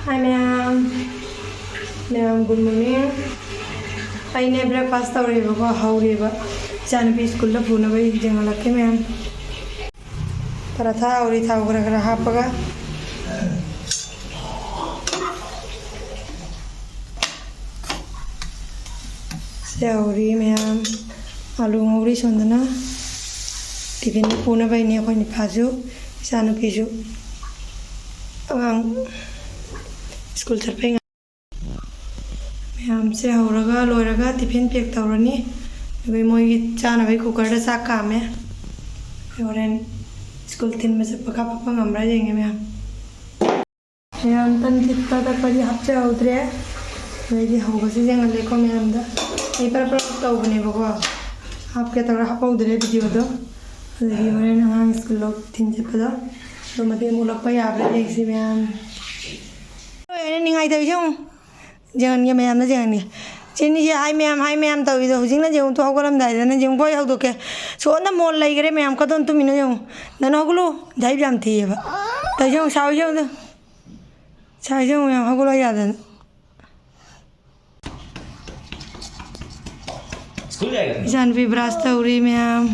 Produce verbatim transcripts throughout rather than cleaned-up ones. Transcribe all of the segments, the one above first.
Hi ꯃꯌꯥꯝ꯫ ꯃꯌꯥꯝ, good morning꯫ ꯑꯩꯅꯦ, breakfast ꯇꯧꯔꯦꯕꯀꯣ, ꯍꯧꯔꯦꯕ꯫ ꯏꯆꯥꯅꯨꯄꯤ ꯁ꯭ꯀꯨꯜꯗ ꯄꯨꯅꯕ ꯑꯩ ꯌꯦꯡꯍꯜꯂꯛꯀꯦ ꯃꯌꯥꯝ꯫ ꯄꯔꯥꯊꯥ ꯍꯧꯔꯤ, ꯊꯥꯎ ꯈꯔ ꯈꯔ ꯍꯥꯞꯄꯒ꯫ ꯁꯤ ꯍꯧꯔꯤ ꯃꯌꯥꯝ꯫ ꯑꯥꯂꯨ ꯉꯧꯔꯤ ꯁꯣꯝꯗꯅ꯫ Tiffin ꯄꯨꯅꯕ ꯍꯥꯏꯅꯦ ꯑꯩꯈꯣꯏ ꯅꯤꯄꯥꯁꯨ, ꯏꯆꯥꯅꯨꯄꯤꯁꯨ꯫ ꯑꯉꯥꯡ ꯁ꯭ꯀꯨꯜ ꯆꯠꯄꯩ ꯉꯥꯏ-, ꯃꯌꯥꯝꯁꯦ ꯍꯧꯔꯒ ꯂꯣꯏꯔꯒ tiffin pack ꯇꯧꯔꯅꯤ꯫ ꯑꯗꯨꯒ ꯃꯣꯏꯒꯤ ꯆꯥꯅꯕꯒꯤ cookerꯗ ꯆꯥꯛ ꯀꯥꯝꯃꯦ꯫ ꯍꯣꯔꯦꯟ ꯁ꯭ꯀꯨꯜ ꯊꯤꯟꯕ ꯆꯠꯄ ꯀꯥꯞꯄꯛꯄ ꯉꯝꯕ꯭ꯔꯥ ꯌꯦꯡꯒꯦ ꯃꯌꯥꯝ꯫ ꯃꯌꯥꯝ, ꯇꯟ ꯊꯤꯠꯄ ꯇꯛꯄꯗꯤ ꯍꯥꯞꯆꯍꯧꯗ꯭ꯔꯦ꯫ ꯑꯗꯩꯗꯤ ꯍꯧꯕꯁꯤ ꯌꯦꯡꯍꯜꯂꯦꯀꯣ ꯃꯌꯥꯝꯗ꯫ ꯑꯩ ꯄꯔꯞ ꯄꯔꯞ ꯇꯧꯕꯅꯦꯕꯀꯣ꯫ ꯍꯥꯞꯀꯦ ꯇꯧꯔ ꯍꯥꯞꯍꯧꯗ꯭ꯔꯦ videoꯗꯣ꯫ ꯑꯗꯒꯤ ꯍꯣꯔꯦꯟ ꯑꯉꯥꯡ ꯁ꯭ꯀꯨꯜ ꯂꯧ ꯊꯤꯟ ꯆꯠꯄꯗꯣ ꯑꯗꯨ ꯃꯇꯦꯛ ꯑꯃ ꯎꯠꯂꯛꯄ ꯌꯥꯕ꯭ꯔꯥ ꯌꯦꯡꯁꯤ ꯃꯌꯥꯝ꯫ ꯂꯣꯏꯔꯦ ꯅꯤꯡꯉꯥꯏ ꯇꯧꯔꯤꯁꯦ ꯌꯦꯡꯉꯨ꯫ ꯌꯦꯡꯍꯟꯒꯦ ꯃꯌꯥꯝꯗ ꯌꯦꯡꯍꯟꯒꯦ꯫ ꯆꯦꯅꯤꯁꯦ ꯍꯥꯏ ꯃꯌꯥꯝ, ꯍꯥꯏ ꯃꯌꯥꯝ ꯇꯧꯔꯤꯗꯣ ꯍꯧꯖꯤꯛꯅ ꯌꯦꯡꯉꯨ ꯇꯨ ꯍꯧꯒꯠꯂꯝꯗꯥꯏꯗꯅ ꯌꯦꯡꯉꯨ ꯀꯣ ꯑꯩ ꯍꯧꯗꯣꯛꯀꯦ꯫ ꯁꯣꯝꯗ ꯃꯣꯜ ꯂꯩꯈ꯭ꯔꯦ ꯃꯌꯥꯝ ꯀꯗꯣꯝ ꯇꯨꯃꯤꯟꯅ ꯌꯦꯡꯉꯨ꯫ ꯅꯅ ꯍꯧꯒꯠꯂꯨ꯫ ꯗꯥꯏꯞ ꯌꯥꯝ ꯊꯤꯑꯕ꯫ ꯇꯧꯔꯤꯁꯦ ꯌꯦꯡꯉꯨ ꯁꯥꯎꯔꯤꯁꯦ ꯌꯦꯡꯉꯨ꯫ ꯁꯥꯏꯁꯦ ꯌꯦꯡꯉꯨ ꯃꯌꯥꯝ ꯍꯧꯒꯠꯂꯣ ꯌꯥꯗꯅ꯫ ꯁ꯭ꯀꯨꯜ ꯌꯥꯏꯗꯅ꯫ ꯏꯆꯥꯅꯨꯄꯤ brush ꯇꯧꯔꯤ ꯃꯌꯥꯝ꯫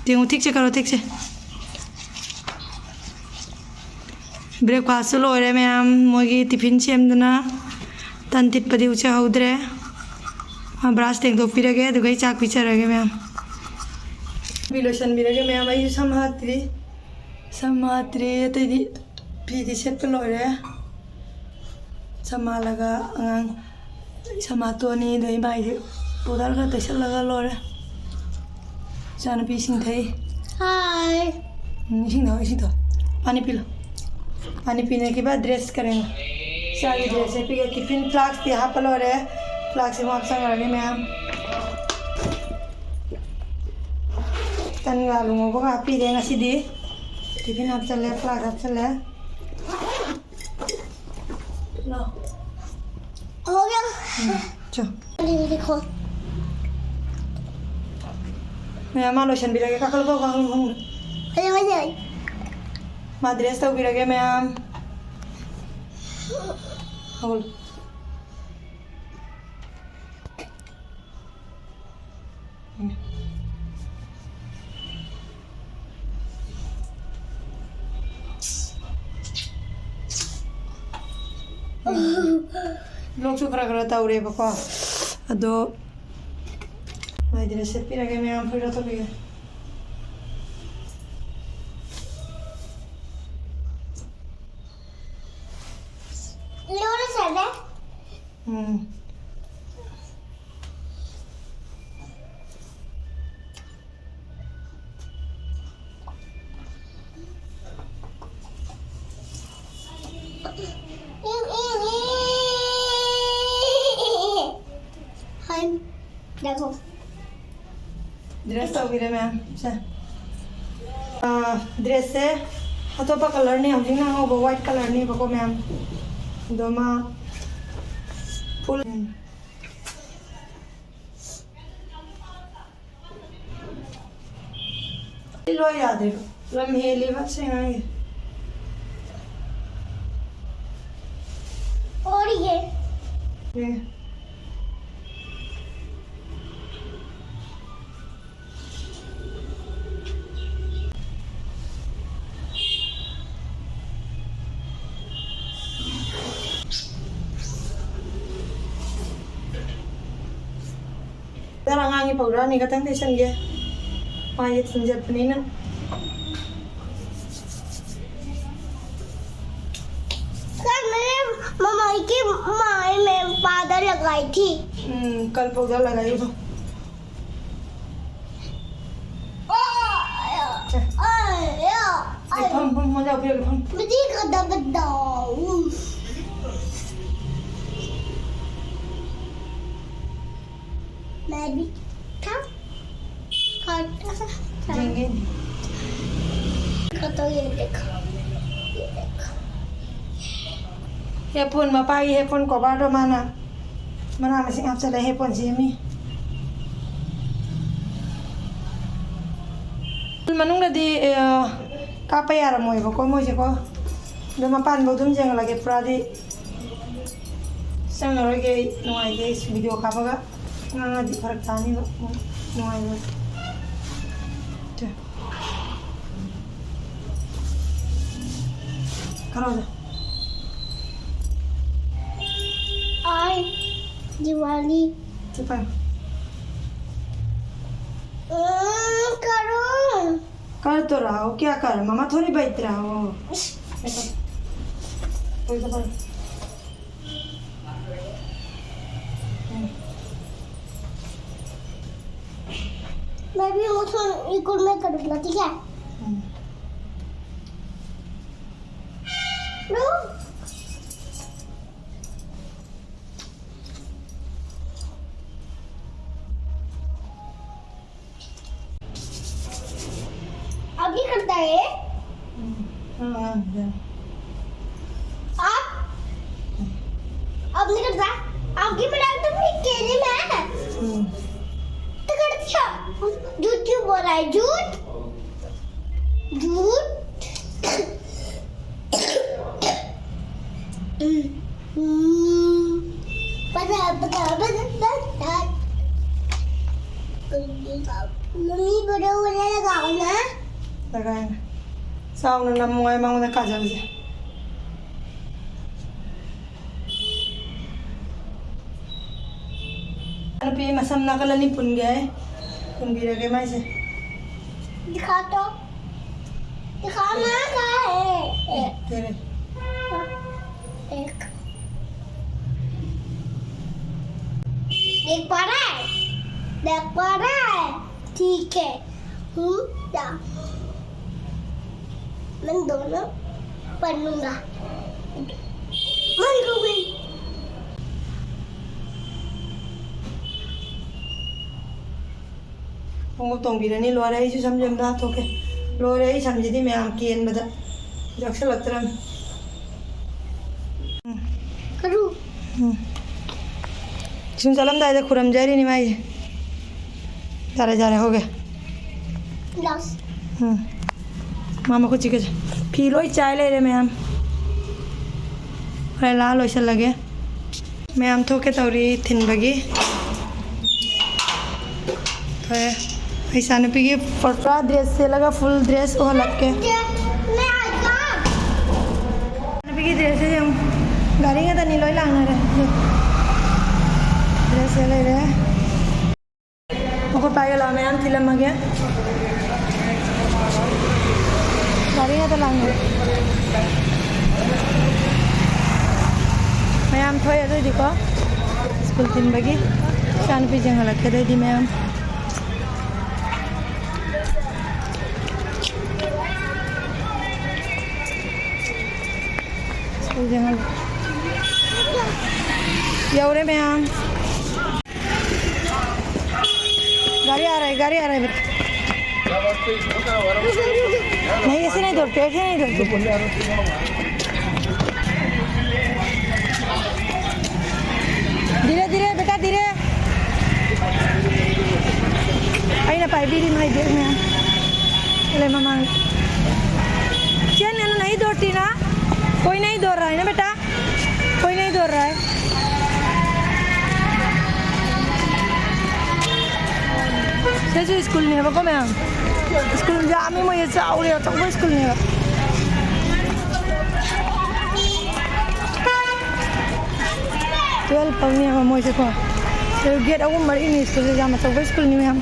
ꯌꯦꯡꯉꯨ ꯊꯤꯛꯁꯦ ꯀꯔꯣ ꯊꯤꯛꯁꯦ꯫ Breakfastꯁꯨ ꯂꯣꯏꯔꯦ ꯃꯌꯥꯝ꯫ ꯃꯣꯏꯒꯤ tiffin ꯁꯦꯝꯗꯅ ꯇꯟ ꯊꯤꯠꯄꯗꯤ ꯎꯠꯆꯍꯧꯗ꯭ꯔꯦ꯫ ꯃꯥ brush ꯇꯦꯡꯊꯣꯛꯄꯤꯔꯒꯦ ꯑꯗꯨꯒ ꯑꯩ ꯆꯥꯛ ꯄꯤꯖꯔꯒꯦ ꯃꯌꯥꯝ꯫ ꯐꯤ ꯂꯣꯏꯁꯟꯕꯤꯔꯒꯦ ꯃꯌꯥꯝ꯫ ꯑꯩꯁꯨ ꯁꯝ ꯍꯥꯠꯇ꯭ꯔꯤ꯫ ꯁꯝ ꯍꯥꯠꯇ꯭ꯔꯤ꯫ ꯑꯇꯩꯗꯤ ꯐꯤꯗꯤ ꯁꯦꯠꯄ ꯂꯣꯏꯔꯦ꯫ ꯁꯝ ꯍꯥꯠꯂꯒ ꯑꯉꯥꯡ ꯁꯝ ꯍꯥꯠꯇꯣꯛꯑꯅꯤ꯫ ꯑꯗꯩ ꯃꯥꯏꯗꯤ powder ꯈꯔ ꯇꯩꯁꯜꯂꯒ ꯂꯣꯏꯔꯦ꯫ ꯏꯆꯥꯅꯨꯄꯤ ꯏꯁꯤꯡ ꯊꯛꯏ꯫ ꯍꯥꯏ꯫ ꯎꯝ, ꯏꯁꯤꯡ ꯊꯛꯑꯣ, ꯏꯁꯤꯡ ꯊꯛꯑꯣ꯫ ꯄꯥꯅꯤ ꯄꯤꯂꯣ꯫ ꯄꯥꯅꯤ ꯄꯤꯅꯈꯤꯕ dress ꯀꯔꯦꯅ꯫ ꯏꯆꯥꯒꯤ dress ꯁꯦꯠꯄꯤꯒꯦ꯫ Tiffin flaskꯇꯤ ꯍꯥꯞꯄ ꯂꯣꯏꯔꯦ꯫ Flaskꯁꯤꯃꯨꯛ ꯍꯥꯞꯆꯟꯈ꯭ꯔꯅꯤ ꯃꯌꯥꯝ꯫ ꯇꯟꯒ ꯑꯂꯨ ꯉꯧꯕꯒ ꯍꯥꯞꯄꯤꯔꯦ ꯉꯁꯤꯗꯤ꯫ Tiffin ꯍꯥꯞꯆꯜꯂꯦ, flask ꯍꯥꯞꯆꯜꯂꯦ꯫ ꯂꯥꯎ꯫ ꯍꯣ ꯒꯌꯥ꯫ ꯎꯝ, ꯆꯣ꯫ ꯑꯗꯨꯗꯤ ꯈꯣ꯫ ꯃꯌꯥꯝ ꯃꯥ ꯂꯣꯏꯁꯟꯕꯤꯔꯒꯦ꯫ ꯀꯥꯈꯠꯂꯣ, ꯀꯥꯈꯠꯂꯣ, ꯀꯥꯈꯠꯂꯣ꯫ ꯍꯣꯏ, ꯍꯣꯏ, ꯍꯣꯏ꯫ ꯃꯥ dress ꯇꯧꯕꯤꯔꯒꯦ ꯃꯌꯥꯝ꯫ ꯍꯧꯔꯣ꯫ ꯎꯝ꯫ ꯂꯣꯛꯁꯨ ꯈꯔ ꯈꯔ ꯇꯧꯔꯦꯕꯀꯣ, ꯑꯗꯣ ꯃꯥꯏꯗꯤꯔ ꯁꯦꯠꯄꯤꯔꯒꯦ ꯃꯌꯥꯝ, ꯐꯨꯔꯤꯠ ꯂꯧꯊꯣꯛꯄꯤꯒꯦ꯫ ꯎꯝ꯫ ꯗ꯭ꯔꯦꯁ ꯇꯧꯕꯤꯔꯦ ꯃꯌꯥꯝ꯫ ꯁꯦ꯫ ꯑꯥ, ꯗ꯭ꯔꯦꯁꯁꯦ ꯑꯇꯣꯞꯄ ꯀꯂꯔꯅꯦ, ꯍꯧꯖꯤꯛꯅ ꯑꯉꯧꯕ ꯋꯥꯏꯠ ꯀꯂꯔꯅꯦꯕꯀꯣ ꯃꯌꯥꯝ꯫ ꯑꯗꯣ ꯃꯥ ꯐꯨꯜ ꯂꯣꯏ ꯌꯥꯗꯦꯕ꯫ ꯂꯝ ꯍꯦꯜꯂꯤꯕ ꯁꯤ ꯑꯉꯥꯡꯁꯦ꯫ और ये। ये। ꯈꯔ ꯑꯉꯥꯡꯒꯤ ꯄꯥꯎꯗꯔ ꯑꯅꯤ ꯈꯛꯇꯪ ꯇꯩꯁꯟꯒꯦ꯫ ꯃꯥꯏꯁꯦ ꯊꯤꯟꯖꯠꯄꯅꯤꯅ꯫ कल मैंने मम्मी की माई में पाउडर लगाई थी। हम्म, कल पाउडर लगाई हो तो। ये फम, फम, मजा आ गया, फम। मुझे कदा बताओ। मैं भी था। काटा था। देंगे। तो ये देखो, ये देखो। Headphone ꯃꯄꯥꯒꯤ headphone coverꯗꯣ ꯃꯥꯅ ꯃꯅꯥ ꯃꯁꯤꯡ ꯍꯥꯞꯆꯜꯂ headphone ꯁꯦꯝꯃꯤ꯫ ꯃꯅꯨꯡꯗꯗꯤ, ꯑ, ꯀꯥꯞꯄ ꯌꯥꯔꯝꯃꯣꯏꯕꯀꯣ ꯃꯣꯏꯁꯦꯀꯣ꯫ ꯑꯗꯣ ꯃꯄꯥꯟꯕꯨꯛ ꯑꯗꯨꯝ ꯌꯦꯡꯍꯜꯂꯒꯦ꯫ ꯄꯨꯔꯥꯗꯤ ꯆꯪꯉꯔꯣꯏꯒꯦ ꯑꯩ, ꯅꯨꯡꯉꯥꯏꯇꯦ ꯑꯩꯁꯨ ꯚꯤꯗꯤꯑꯣ ꯀꯥꯞꯄꯒ꯫ ꯉꯥꯡꯉꯗꯤ ꯐꯔꯛ ꯇꯥꯅꯤꯕ꯫ ꯎꯝ, ꯅꯨꯡꯉꯥꯏꯔꯣꯏ꯫ ꯁꯦ꯫ ꯀꯔꯥꯎꯗ꯫ ꯑꯥꯏ, ꯗꯤꯋꯥꯂꯤ꯫ ꯁꯦ ꯄꯥꯏꯌꯨ꯫ ꯎꯝ, ꯀꯔꯣ꯫ कर तो रहा हूँ, क्या कर? मम्मा थोड़ी बैठ रहा हूँ। कोई तो कर। मैं भी उसको इक्वल में करूँगा, ठीक है? हम्म। लो। अब नहीं करता है। हाँ, हाँ, हाँ। आप, अब नहीं करता। आपकी मजाक तो नहीं, केले में है। हम्म। तो कर दिया। झूठ क्यों बोल रहा है? झूठ, झूठ। हम्म। पता, पता, पता, पता। मम्मी, बड़े वाला लगाओ ना। लगाएंगे। ꯆꯥꯎꯅ ꯅꯝꯃꯨ ꯍꯥꯏ ꯃꯉꯣꯟꯗ ꯀꯥꯖꯜꯁꯦ꯫ ꯅꯨꯄꯤ ꯃꯁꯝ ꯅꯥꯀꯜ ꯑꯅꯤ ꯄꯨꯟꯒꯦ ꯍꯥꯏ꯫ ꯄꯨꯟꯕꯤꯔꯒꯦ ꯃꯥꯏꯁꯦ꯫ दिखा तो। दिखा ना, कहाँ है? एक। तेरे। एक। देख पा रहा है? देख पा रहा है? ठीक है। हूँ, जा। मैं दोनों पढ़ूंगा। मन को गई। ꯈꯣꯡꯎꯞ ꯇꯣꯡꯕꯤꯔꯅꯤ꯫ ꯂꯣꯏꯔꯦ, ꯑꯩꯁꯨ ꯁꯝꯁꯦ ꯑꯝꯇ ꯍꯥꯠꯇꯣꯛꯀꯦ꯫ ꯂꯣꯏꯔꯦ, ꯑꯩ ꯁꯝꯁꯤꯗꯤ ꯃꯌꯥꯝ ꯀꯦꯟꯕꯗ ꯌꯥꯎꯁꯜꯂꯛꯇ꯭ꯔꯕꯅꯤ꯫ ꯎꯝ꯫ ꯀꯔꯨ꯫ ꯎꯝ꯫ ꯁꯨꯝ ꯆꯠꯂꯝꯗꯥꯏꯗ ꯈꯨꯔꯨꯝꯖꯔꯤꯅꯤ ꯃꯥꯏꯁꯦ꯫ ꯌꯥꯔꯦ, ꯌꯥꯔꯦ, ꯍꯧꯒꯦ꯫ ꯂꯥꯁ꯫ ꯎꯝ꯫ ꯃꯥ ꯃꯈꯨꯠ ꯆꯤꯛꯀꯁꯦ꯫ ꯐꯤ ꯂꯣꯏ ꯆꯥꯏ ꯂꯩꯔꯦ ꯃꯌꯥꯝ꯫ ꯈꯔ ꯂꯥ ꯂꯣꯏꯁꯤꯜꯂꯒꯦ꯫ ꯃꯌꯥꯝ ꯊꯣꯛꯀꯦ ꯇꯧꯔꯤ ꯊꯤꯟꯕꯒꯤ꯫ ꯊꯣꯛꯑꯦ꯫ ꯑꯩ ꯏꯆꯥꯅꯨꯄꯤꯒꯤ ꯄꯨꯔꯥ ꯗ꯭ꯔꯦꯁ ꯁꯦꯠꯂꯒ ꯐꯨꯜ ꯗ꯭ꯔꯦꯁ ꯎꯍꯜꯂꯛꯀꯦ꯫ ꯅꯨꯄꯤꯒꯤ ꯗ꯭ꯔꯦꯁꯁꯦ ꯌꯦꯡꯉꯨ꯫ ꯒꯥꯔꯤ ꯉꯥꯛꯇꯅꯤ ꯂꯣꯏ ꯂꯥꯛꯅꯔꯦ꯫ ꯗ꯭ꯔꯦꯁꯁꯦ ꯂꯩꯔꯦ꯫ ꯃꯈꯣꯏ ꯄꯥꯏꯒ ꯂꯥꯛꯑꯣ, ꯃꯌꯥꯝ ꯊꯤꯜꯂꯝꯃꯒꯦ꯫ ꯒꯥꯔꯤ ꯉꯥꯛꯇ ꯂꯥꯛꯅꯔꯦ꯫ ꯃꯌꯥꯝ ꯊꯣꯛꯑꯦ ꯑꯗꯨꯏꯗꯤꯀꯣ꯫ ꯁ꯭ꯀꯨꯜ ꯊꯤꯟꯕꯒꯤ ꯏꯆꯥꯅꯨꯄꯤ ꯌꯦꯡꯍꯜꯂꯛꯀꯦ ꯑꯗꯩꯗꯤ ꯃꯌꯥꯝ꯫ ꯁ꯭ꯀꯨꯜ ꯌꯦꯡꯍꯜꯂꯛꯀꯦ꯫ ꯌꯧꯔꯦ ꯃꯌꯥꯝ꯫ गाड़ी आ रहा है, गाड़ी आ रहा है बेटा। नहीं, ऐसे नहीं दौड़ते, ऐसे नहीं दौड़ते। धीरे धीरे बेटा, धीरे। ꯑꯩꯅ ꯄꯥꯏꯕꯤꯔꯤ ꯃꯥꯏ ꯕꯦꯒ ꯃꯌꯥꯝ꯫ ꯑꯂꯦ ꯃꯃꯥꯡ꯫ चेन नहीं दौड़ती ना, कोई नहीं दौड़ रहा है ना बेटा। कोई नहीं दौड़ रहा है। ꯁꯤꯁꯨ ꯁ꯭ꯀꯨꯜꯅꯦꯕꯀꯣ ꯃꯌꯥꯝ꯫ ꯁ꯭ꯀꯨꯜ ꯌꯥꯝꯃꯤ, ꯃꯣꯏꯁꯦ ꯆꯥꯎꯔꯦ, ꯑꯆꯧꯕ ꯁ꯭ꯀꯨꯜꯅꯦꯕ꯫ ꯇꯨꯋꯦꯜꯐ ꯐꯥꯎꯅꯦꯕ ꯃꯣꯏꯁꯦꯀꯣ꯫ ꯁꯤꯗ ꯒꯦꯠ ꯑꯍꯨꯝ ꯃꯔꯤꯅꯤ ꯁ꯭ꯀꯨꯜꯁꯦ, ꯌꯥꯝ ꯑꯆꯧꯕ ꯁ꯭ꯀꯨꯜꯅꯤ ꯃꯌꯥꯝ꯫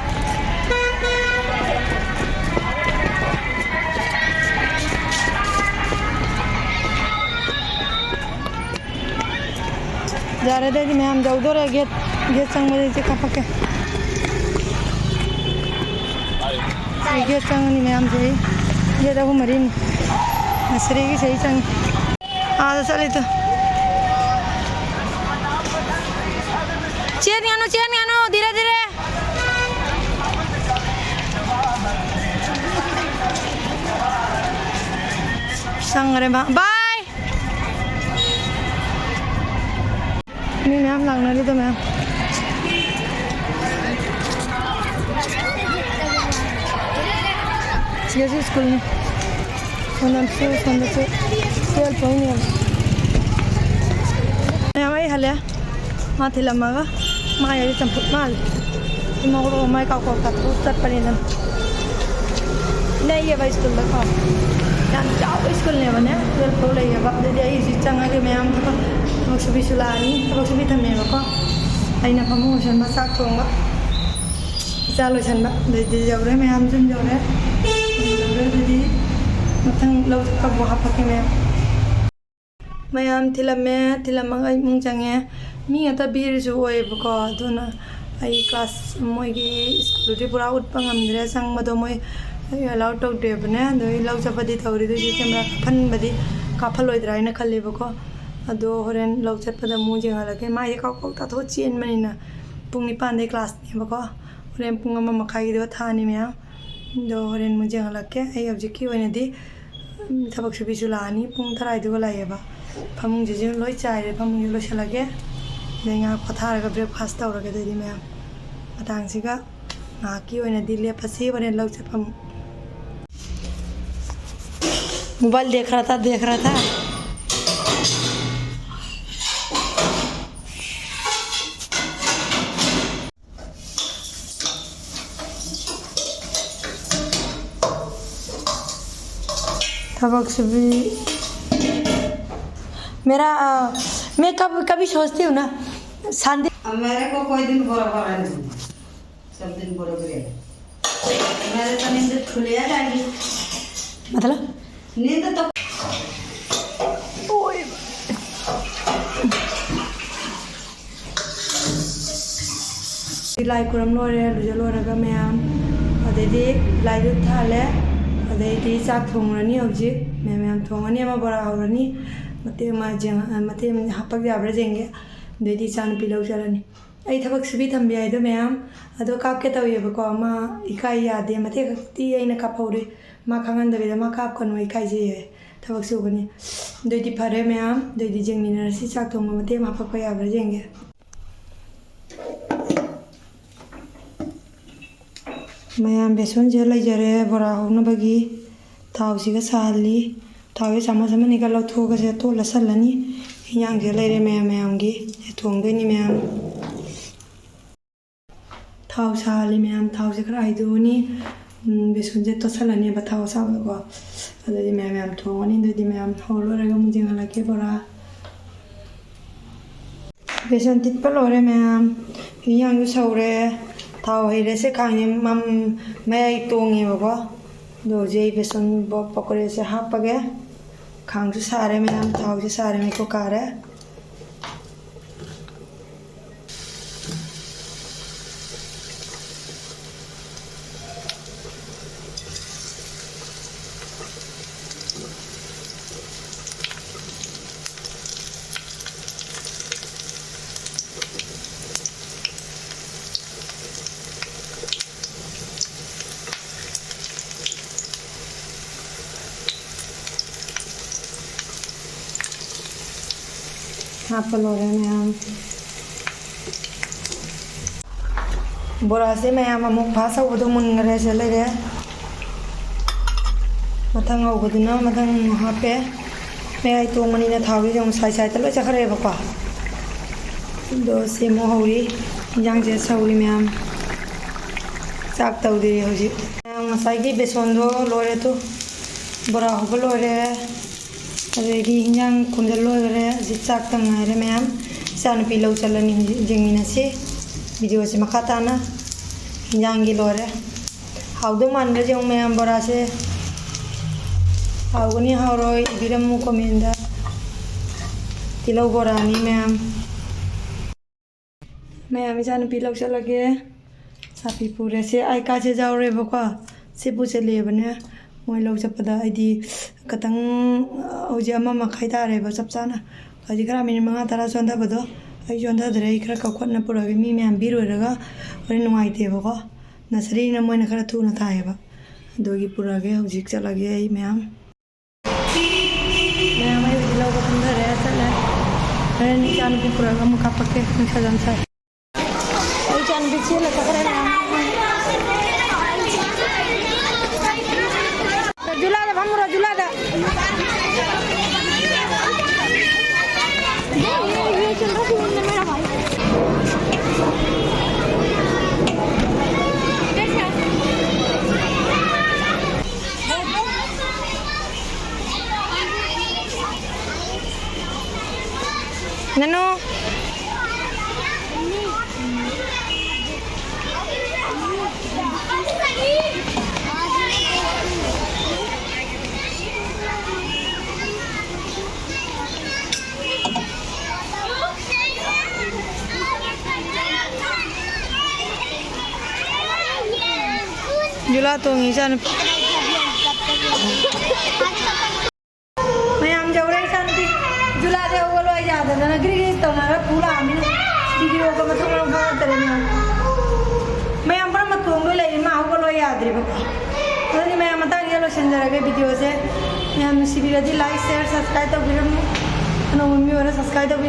ꯌꯥꯔꯦꯗ, ꯑꯩꯗꯤ ꯃꯌꯥꯝ ꯌꯧꯗꯣꯔꯦ꯫ ꯒꯦꯠ, ꯒꯦꯠ ꯆꯪꯕꯗ ꯑꯩꯁꯦ ꯀꯥꯞꯄꯛꯀꯦ꯫ ꯑꯩ ꯒꯦꯠ ꯆꯪꯉꯅꯤ ꯃꯌꯥꯝꯁꯦ꯫ ꯑꯩ ꯒꯦꯠ ꯑꯍꯨꯝ ꯃꯔꯤꯅꯤ꯫ ꯅꯁꯔꯤꯒꯤꯁꯦ ꯑꯩ ꯆꯪꯉꯤ꯫ ꯑꯥꯗ ꯆꯠꯂꯤꯗꯣ꯫ ꯆꯦꯟꯒꯅꯨ, ꯆꯦꯟꯒꯅꯨ, ꯙꯤꯔꯦ ꯙꯤꯔꯦ꯫ ꯆꯪꯈ꯭ꯔꯦ ꯃꯥ꯫ ꯕꯥꯏ꯫ ꯃꯤ ꯃꯌꯥꯝ ꯂꯥꯛꯅꯔꯤꯗꯣ ꯃꯌꯥꯝ꯫ ꯁꯤꯗꯁꯨ ꯁ꯭ꯀꯨꯜꯅꯤ꯫ ꯁꯣꯝꯗꯁꯨ, ꯁꯣꯝꯗꯁꯨ ꯇꯨꯋꯦꯜꯐ ꯐꯥꯎꯅꯦꯕ꯫ ꯂꯦ꯫ ꯃꯥ ꯊꯤꯜꯂꯝꯃꯒ ꯃꯥ ꯌꯥꯔꯤ ꯆꯝꯐꯨꯠ ꯃꯥꯜꯂꯦ꯫ ꯃꯣꯔꯣꯛ ꯃꯥꯏ ꯀꯥꯎ ꯀꯥꯎ ꯇꯥꯊꯣꯛ ꯆꯠꯄꯅꯤꯅ꯫ ꯅꯛꯑꯦꯕ ꯁ꯭ꯀꯨꯜꯗꯀꯣ꯫ ꯌꯥꯝ ꯆꯥꯎꯕ ꯁ꯭ꯀꯨꯜꯅꯦꯕꯅꯦ꯫ ꯇꯨꯌꯦꯜꯐ ꯐꯥꯎ ꯂꯩꯌꯦꯕ꯫ ꯑꯗꯨꯗꯤ ꯑꯩ ꯍꯧꯖꯤꯛ ꯆꯪꯉꯒꯦ ꯃꯌꯥꯝ꯫ ꯊꯕꯛ, ꯊꯕꯛ ꯁꯨꯕꯤꯁꯨ ꯂꯥꯛꯑꯅꯤ꯫ ꯊꯕꯛ ꯁꯨꯕꯤ ꯊꯝꯃꯦꯕꯀꯣ꯫ ꯑꯩꯅ ꯐꯃꯨꯡ ꯂꯣꯏꯁꯟꯕ, ꯆꯥꯛ ꯊꯣꯡꯕ꯫ ꯏꯆꯥ ꯂꯣꯏꯁꯟꯕ꯫ ꯑꯗꯨꯗꯤ ꯌꯧꯔꯦ ꯃꯌꯥꯝ, ꯌꯨꯝ ꯌꯧꯔꯦ꯫ ꯌꯧꯔꯦ ꯑꯗꯨꯗꯤ ꯃꯊꯪ ꯂꯧ ꯆꯠꯄꯕꯨ ꯍꯥꯞꯄꯛꯀꯦ ꯃꯌꯥꯝ꯫ ꯃꯌꯥꯝ ꯊꯤꯜꯂꯝꯃꯦ, ꯊꯤꯜꯂꯝꯃꯒ ꯑꯩ ꯏꯃꯨꯡ ꯆꯪꯉꯦ꯫ ꯃꯤ ꯉꯥꯛꯇ ꯚꯤꯔꯁꯨ ꯑꯣꯏꯌꯦꯕꯀꯣ, ꯑꯗꯨꯅ ꯑꯩ ꯀ꯭ꯂꯥꯁ ꯃꯣꯏꯒꯤ ꯁ꯭ꯀꯨꯜꯗꯨꯗꯤ ꯄꯨꯔꯥ ꯎꯠꯄ ꯉꯝꯗ꯭ꯔꯦ, ꯆꯪꯕꯗꯣ ꯃꯣꯏ ꯑꯦꯂꯥꯎ ꯇꯧꯗꯦꯕꯅꯦ꯫ ꯑꯗꯣ ꯑꯩ ꯂꯧ ꯆꯠꯄꯗꯤ ꯇꯧꯔꯤ, ꯑꯗꯨꯏꯁꯨ ꯀꯦꯃꯦꯔꯥ ꯀꯥꯞꯍꯟꯕꯗꯤ ꯀꯥꯞꯍꯜꯂꯣꯏꯗ꯭ꯔꯥ ꯍꯥꯏꯅ ꯈꯜꯂꯦꯕꯀꯣ꯫ ꯑꯗꯣ ꯍꯣꯔꯦꯟ ꯂꯧ ꯆꯠꯄꯗ ꯑꯃꯨꯛ ꯌꯦꯡꯍꯜꯂꯛꯀꯦ꯫ ꯃꯥꯏꯁꯦ ꯀꯥꯎ ꯀꯥꯎ ꯇꯥꯊꯣꯛꯑ ꯆꯦꯟꯕꯅꯤꯅ꯫ ꯄꯨꯡ ꯅꯤꯄꯥꯟꯗꯩ ꯀ꯭ꯂꯥꯁꯅꯦꯕꯀꯣ꯫ ꯍꯣꯔꯦꯟ ꯄꯨꯡ ꯑꯃ ꯃꯈꯥꯏꯒꯤꯗꯨꯒ ꯊꯥꯅꯤ ꯃꯌꯥꯝ꯫ ꯑꯗꯣ ꯍꯣꯔꯦꯟ ꯑꯃꯨꯛ ꯌꯦꯡꯍꯜꯂꯛꯀꯦ꯫ ꯑꯩ ꯍꯧꯖꯤꯛꯀꯤ ꯑꯣꯏꯅꯗꯤ ꯎꯝ, ꯊꯕꯛ ꯁꯨꯕꯤꯁꯨ ꯂꯥꯛꯑꯅꯤ꯫ ꯄꯨꯡ ꯇꯔꯥꯗꯨꯒ ꯂꯥꯛꯑꯦꯕ꯫ ꯐꯃꯨꯡꯁꯤꯁꯨ ꯂꯣꯏ ꯆꯥꯏꯔꯦ꯫ ꯐꯃꯨꯡꯁꯨ ꯂꯣꯏꯁꯤꯜꯂꯒꯦ꯫ ꯑꯗꯩ ꯉꯥꯏꯍꯥꯛ ꯄꯣꯊꯥꯔꯒ ꯕ꯭ꯔꯦꯛꯐꯥꯁ ꯇꯧꯔꯒꯦ꯫ ꯑꯗꯨꯗꯤ ꯃꯌꯥꯝ, ꯃꯇꯥꯡꯁꯤꯒ ꯉꯥꯏꯍꯥꯛꯀꯤ ꯑꯣꯏꯅꯗꯤ ꯂꯦꯞꯄꯁꯤ꯫ ꯍꯣꯔꯦꯟ ꯂꯧ ꯆꯠꯄ ꯑꯃꯨꯛ꯫ मोबाइल देख रहा था, देख रहा था। ꯊꯕꯛ ꯁꯨꯕꯤ꯫ मेरा, अ, मैं कब, कभी सोचती हूँ ना, शांति। अब मेरे को कोई दिन बुरा भला नहीं, सब दिन बुरा भला है। मेरे तो नींद खुले आ जाएगी। मतलब? नींद तो ꯂꯥꯏ ꯈꯨꯔꯝ ꯂꯣꯏꯔꯦ, ꯂꯨꯖ ꯂꯣꯏꯔꯒ ꯃꯌꯥꯝ꯫ ꯑꯗꯩꯗꯤ ꯂꯥꯏꯗꯨꯛ ꯊꯥꯜꯂꯦ꯫ ꯑꯗꯩꯗꯤ ꯆꯥꯛ ꯊꯣꯡꯉꯨꯔꯅꯤ ꯍꯧꯖꯤꯛ꯫ ꯃꯌꯥꯝ ꯃꯌꯥꯝ ꯊꯣꯡꯉꯅꯤ, ꯑꯃ ꯕꯣꯔꯥ ꯍꯧꯔꯅꯤ꯫ ꯃꯇꯦꯛ ꯑꯃ ꯌꯦꯡ-, ꯃꯇꯦꯛ ꯑꯃ ꯍꯥꯞꯄꯛ ꯌꯥꯕ꯭ꯔꯥ ꯌꯦꯡꯒꯦ꯫ ꯑꯗꯩꯗꯤ ꯏꯆꯥꯅꯨꯄꯤ ꯂꯧ ꯆꯠꯂꯅꯤ꯫ ꯑꯩ ꯊꯕꯛ ꯁꯨꯕꯤ ꯊꯝꯕꯤ ꯍꯥꯏꯗꯣ ꯃꯌꯥꯝ ꯑꯗꯣ ꯀꯥꯞꯀꯦ ꯇꯧꯋꯦꯕꯀꯣ꯫ ꯃꯥ ꯏꯀꯥꯏ ꯌꯥꯗꯦ꯫ ꯃꯇꯦꯛ ꯈꯛꯇꯤ ꯑꯩꯅ ꯀꯥꯞꯍꯧꯔꯦ꯫ ꯃꯥ ꯈꯪꯍꯟꯗꯕꯤꯗ, "ꯃꯥ ꯀꯥꯞꯀꯅꯨ, ꯏꯀꯥꯏꯖꯩꯌꯦ꯫ ꯊꯕꯛ ꯁꯨꯒꯅꯤ꯫" ꯑꯗꯨꯏꯗꯤ ꯐꯔꯦ ꯃꯌꯥꯝ, ꯑꯗꯨꯏꯗꯤ ꯌꯦꯡꯃꯤꯟꯅꯔꯁꯤ꯫ ꯆꯥꯛ ꯊꯣꯡꯕ ꯃꯇꯦꯛ ꯑꯃ ꯍꯥꯞꯄꯛꯄ ꯌꯥꯕ꯭ꯔꯥ ꯌꯦꯡꯒꯦ꯫ ꯃꯌꯥꯝ, ꯕꯦꯁꯣꯟꯁꯦ ꯂꯩꯖꯔꯦ ꯕꯣꯔꯥ ꯍꯧꯅꯕꯒꯤ꯫ ꯊꯥꯎꯁꯤꯒ ꯁꯥꯍꯜꯂꯤ꯫ ꯊꯥꯎꯁꯦ ꯆꯥꯃꯁ ꯑꯃꯅꯤꯒ ꯂꯧꯊꯣꯛꯑꯒ ꯁꯤꯗ ꯇꯣꯠꯂ ꯁꯜꯂꯅꯤ꯫ ꯍꯤꯟꯖꯥꯡꯁꯦ ꯂꯩꯔꯦ ꯃꯌꯥꯝ ꯃꯌꯥꯝꯒꯤ꯫ ꯁꯤ ꯊꯣꯡꯗꯣꯏꯅꯤ ꯃꯌꯥꯝ꯫ ꯊꯥꯎ ꯁꯥꯍꯜꯂꯤ ꯃꯌꯥꯝ꯫ ꯊꯥꯎꯁꯦ ꯈꯔ ꯍꯩꯗꯣꯛꯑꯅꯤ꯫ ꯎꯝ, ꯕꯦꯁꯣꯟꯁꯦ ꯇꯣꯠꯁꯜꯂꯅꯦꯕ ꯊꯥꯎ ꯑꯁꯥꯕꯗꯀꯣ꯫ ꯑꯗꯨꯗꯤ ꯃꯌꯥꯝ ꯃꯌꯥꯝ ꯊꯣꯡꯉꯅꯤ꯫ ꯑꯗꯨꯗꯤ ꯃꯌꯥꯝ ꯍꯧꯔ ꯂꯣꯏꯔꯒ ꯑꯃꯨꯛ ꯌꯦꯡꯍꯜꯂꯛꯀꯦ ꯕꯣꯔꯥ꯫ ꯕꯦꯁꯣꯟ ꯇꯤꯠꯄ ꯂꯣꯏꯔꯦ ꯃꯌꯥꯝ꯫ ꯍꯤꯟꯖꯥꯡꯁꯨ ꯁꯧꯔꯦ꯫ ꯊꯥꯎ ꯍꯩꯔꯦ꯫ ꯁꯦ ꯈꯥꯡꯁꯦ ꯃꯝ-, ꯃꯌꯥꯏ ꯇꯣꯡꯉꯦꯕꯀꯣ꯫ ꯑꯗꯣ ꯍꯧꯖꯤꯛ ꯑꯩ ꯕꯦꯁꯣꯟ ꯕꯣ-, ꯄꯀꯣꯔꯦꯁꯦ ꯍꯥꯞꯄꯒꯦ꯫ ꯈꯥꯡꯁꯨ ꯁꯥꯔꯦ ꯃꯌꯥꯝ꯫ ꯊꯥꯎꯁꯦ ꯁꯥꯔꯦ꯫ ꯃꯩꯈꯨ ꯀꯥꯔꯦ꯫ ꯍꯥꯞꯄ ꯂꯣꯏꯔꯦ ꯃꯌꯥꯝ꯫ ꯕꯣꯔꯥꯁꯦ ꯃꯌꯥꯝ ꯑꯃꯨꯛ ꯐꯥꯁ ꯍꯧꯕꯗꯣ ꯃꯨꯟꯈ꯭ꯔꯦ꯫ ꯁꯤꯗ ꯂꯩꯔꯦ꯫ ꯃꯊꯪ ꯍꯧꯕꯗꯨꯅ ꯃꯊꯪ ꯑꯃꯨꯛ ꯍꯥꯞꯄꯦ꯫ ꯃꯌꯥꯏ ꯇꯣꯡꯕꯅꯤꯅ ꯊꯥꯎꯁꯤꯁꯨ ꯑꯃꯨꯛ ꯁꯥꯏ ꯁꯥꯏꯗ ꯂꯣꯏ ꯆꯠꯈ꯭ꯔꯦꯕꯀꯣ꯫ ꯑꯗꯣ ꯁꯦꯝꯃꯨ ꯍꯧꯔꯤ꯫ ꯏꯟꯖꯥꯡꯁꯦ ꯁꯧꯔꯤ ꯃꯌꯥꯝ꯫ ꯆꯥꯛ ꯇꯧꯗ꯭ꯔꯤ ꯍꯧꯖꯤꯛ꯫ ꯃꯌꯥꯝ ꯉꯁꯥꯏꯒꯤ ꯕꯦꯁꯣꯟꯗꯣ ꯂꯣꯏꯔꯦ ꯇꯨ꯫ ꯕꯣꯔꯥ ꯍꯧꯕ ꯂꯣꯏꯔꯦ꯫ ꯑꯗꯒꯤ ꯏꯟꯖꯥꯡ ꯈꯣꯝꯖꯤꯟ ꯂꯣꯏꯈꯔꯦ꯫ ꯍꯧꯖꯤꯛ ꯆꯥꯛꯇ ꯉꯥꯏꯔꯦ ꯃꯌꯥꯝ꯫ ꯏꯆꯥꯅꯨꯄꯤ ꯂꯧ ꯆꯠꯂꯅꯤ ꯍꯧꯖꯤꯛ꯫ ꯌꯦꯡꯃꯤꯟꯅꯁꯤ ꯚꯤꯗꯤꯑꯣꯁꯦ ꯃꯈꯥ ꯇꯥꯅ꯫ ꯏꯟꯖꯥꯡꯒꯤ ꯂꯣꯏꯔꯦ꯫ ꯍꯥꯎꯗꯧ ꯃꯥꯟꯕ꯭ꯔꯥ ꯌꯦꯡꯉꯨ ꯃꯌꯥꯝ ꯕꯣꯔꯥꯁꯦ꯫ ꯍꯥꯎꯒꯅꯤ ꯍꯥꯎꯔꯣꯏ ꯏꯕꯤꯔꯝꯃꯨ ꯀꯣꯃꯦꯟꯗ꯫ ꯇꯤꯜꯍꯧ ꯕꯣꯔꯥꯅꯤ ꯃꯌꯥꯝ꯫ ꯃꯌꯥꯝ ꯏꯆꯥꯅꯨꯄꯤ ꯂꯧ ꯆꯠꯂꯒꯦ꯫ ꯆꯥꯄꯤ ꯄꯨꯔꯦ꯫ ꯁꯦ ꯑꯥꯏ ꯀꯥꯔꯗꯁꯦ ꯌꯥꯎꯔꯦꯕꯀꯣ꯫ ꯁꯤ ꯄꯨꯁꯜꯂꯛꯑꯦꯕꯅꯦ꯫ ꯃꯣꯏ ꯂꯧ ꯆꯠꯄꯗ ꯑꯩꯗꯤ ꯈꯇꯪ, ꯍꯧꯖꯤꯛ ꯑꯃ ꯃꯈꯥꯏ ꯇꯥꯔꯦꯕ ꯆꯞ ꯆꯥꯅ꯫ ꯍꯧꯖꯤꯛ ꯈꯔ ꯃꯤꯅꯤꯠ ꯃꯉꯥ ꯇꯔꯥ ꯆꯣꯟꯊꯕꯗꯣ ꯑꯩ ꯆꯣꯟꯊꯗ꯭ꯔꯦ꯫ ꯑꯩ ꯈꯔ ꯀꯧꯈꯠꯅ ꯄꯨꯔꯛꯑꯒꯦ꯫ ꯃꯤ ꯃꯌꯥꯝ ꯚꯤꯔ ꯑꯣꯏꯔꯒ ꯍꯣꯔꯦꯟ ꯅꯨꯡꯉꯥꯏꯇꯦꯕꯀꯣ꯫ ꯅꯁꯔꯤꯅ ꯃꯣꯏꯅ ꯈꯔ ꯊꯨꯅ ꯊꯥꯏꯌꯦꯕ꯫ ꯑꯗꯨꯒꯤ ꯄꯨꯔꯛꯑꯒꯦ ꯍꯧꯖꯤꯛ ꯆꯠꯂꯒꯦ ꯑꯩ ꯃꯌꯥꯝ꯫ ꯃꯌꯥꯝ ꯑꯩ ꯍꯧꯖꯤꯛ ꯂꯧꯕ ꯀꯨꯝꯊꯔꯦ ꯆꯠꯂꯦ꯫ ꯍꯣꯔꯦꯟ ꯏꯆꯥꯅꯨꯄꯤ ꯄꯨꯔꯛꯑꯒ ꯑꯃꯨꯛ ꯀꯥꯞꯄꯛꯀꯦ꯫ ꯅꯨꯡꯁꯥ ꯌꯥꯝ ꯁꯥꯏ꯫ ꯑꯩ ꯏꯆꯥꯅꯨꯄꯤ ꯆꯦꯜꯂ ꯆꯠꯈ꯭ꯔꯦ ꯃꯌꯥꯝ꯫ ꯔꯖꯨꯂꯥꯗ ꯐꯝꯃꯨ, ꯔꯖꯨꯂꯥꯗ꯫ ꯅꯅꯨ꯫ ꯖꯨꯂꯥ ꯇꯣꯡꯉꯤ ꯏꯆꯥꯅꯨꯄꯤ꯫ ꯃꯌꯥꯝ ꯌꯧꯔꯦ ꯏꯆꯥꯅꯨꯄꯤ꯫ ꯖꯨꯂꯥꯗꯤ ꯍꯧꯒꯠꯂꯣ ꯑꯩ ꯌꯥꯗꯗꯅ ꯒ꯭ꯔꯤ ꯒ꯭ꯔꯤ ꯇꯧꯅꯔ ꯄꯨ ꯂꯥꯛꯑꯃꯤꯅ ꯚꯤꯗꯤꯑꯣꯒ ꯃꯊꯣꯡ ꯃꯔꯝ ꯈꯪꯉꯛꯇꯔꯦ ꯃꯌꯥꯝ꯫ ꯃꯌꯥꯝ ꯄꯨꯝꯅꯃꯛ ꯇꯣꯡꯗꯣꯏ ꯂꯩꯔꯤ, ꯃꯥ ꯍꯧꯒꯠꯂꯣ ꯌꯥꯗ꯭ꯔꯤꯕꯀꯣ꯫ ꯑꯗꯨꯗꯤ ꯃꯌꯥꯝ ꯃꯇꯥꯡꯁꯤꯗ ꯂꯣꯏꯁꯤꯟꯖꯔꯒꯦ ꯚꯤꯗꯤꯑꯣꯁꯦ꯫ ꯃꯌꯥꯝ ꯅꯨꯡꯁꯤꯕꯤꯔꯗꯤ like, share, subscribe ꯇꯧꯕꯤꯔꯝꯃꯨ꯫ ꯑꯅꯧꯕ ꯃꯤ ꯑꯣꯏꯔ subscribe ꯇꯧꯕꯤꯔꯝꯃꯨ꯫